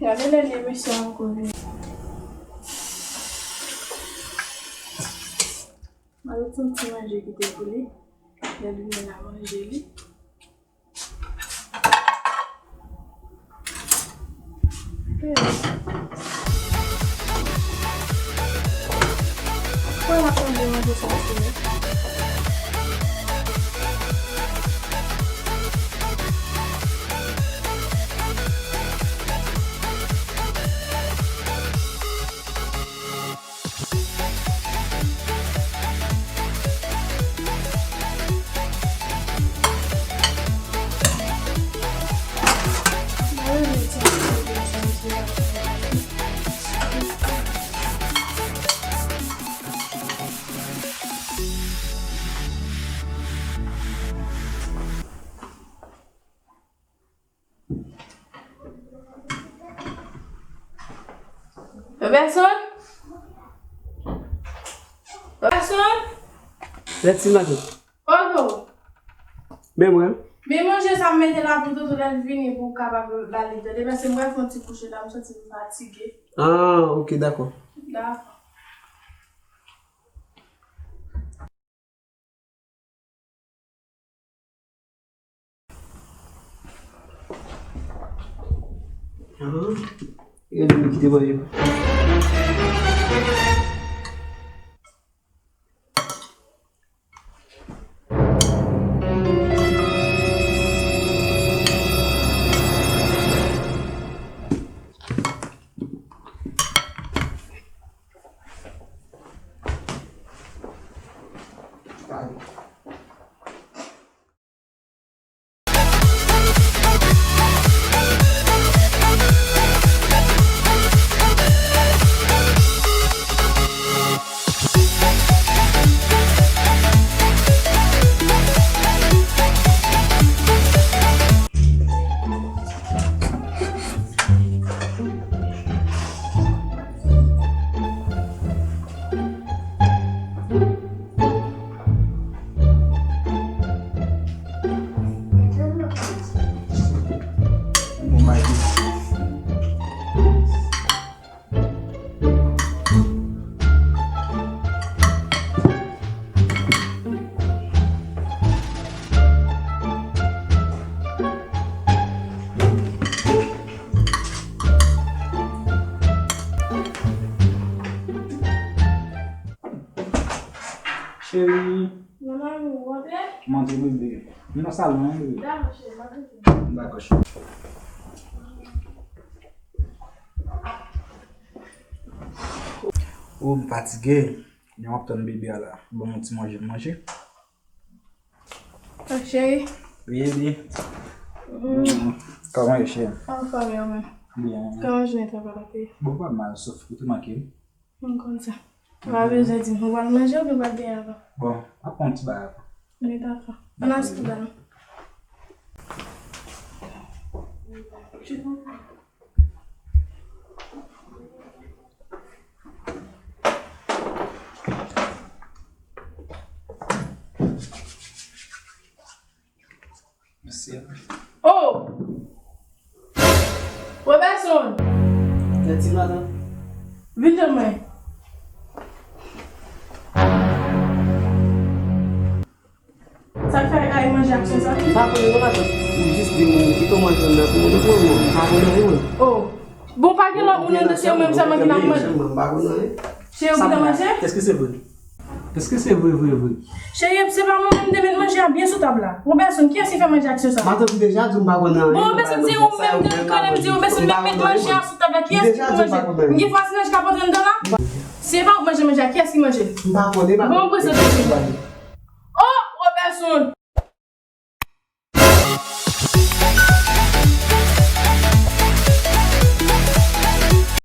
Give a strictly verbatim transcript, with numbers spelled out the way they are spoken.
Gade lè, lè mesye a ankò vini. M a ret yon ti manje kite pou li. Lè l vini, l a manje li. Roberson? Roberson? Lè ti maten. Kòman? Men mwen. Men manje sa m mete la pou Toto lè l vini pou w kapab ba li tande. Paske m pral fè yon ti kouche la, m santi m fatige. Ah, ok, dakò. Dakò. Ahan. Gade nou kite manje. Cheri. Mon amour, w antre? M antre, bebe. M nan salon an, bebe. Dakò, cheri, m ap vini. Dakò, cheri. Oh, m fatige. Jan w ap tann bebe a la. Ban m yon ti manje m manje. Ah, cheri. Wi, bebe. Mm. Mm. Kòman ye, cheri? Anfòm, yo menm. Byen. Kòman jounen travay la te ye? Bon, pa mal, sòf ou te manke m. M konn sa. Ou pa bezwen di m. Ou pral manje oubyen ou pral byen avan? Bon, m ap pran yon ti bagay avan. Wi, dakò. Ann achte ba nou. Mèsi. Oh! Roberson! Lè ti maten. Vin jwenn mwen. Sa k fè ay manje aksyon sa? M pa konnen non, matant. Ou jis di m kite w manje anndan pou mwen, non, pou mwen, m pa konnen anyen, mwen. Oh. Bon, pa gen lòt moun anndan, se ou menm sèlman ki t ap manje. M pa konnen anyen. Cheri, ou gentan manje? Èske se vre? Èske se vre, vre, vre? Cheri, se pa mwen menm te met manje a byen sou tab la. Roberson, kiyès ki fè manje aksyon sa? Matant, m deja di w m pa konnen anyen. Bon, Roberson, se ou menm te kanpe m di Roberson menm met manje a sou tab la. Kiyès ki pou manje? M gen vwazinaj k ap antre anndan la? Se pa ou k manje manje a, kiyès ki manje? M pa konnen, matant. Bon, prezante. Oh, Roberson!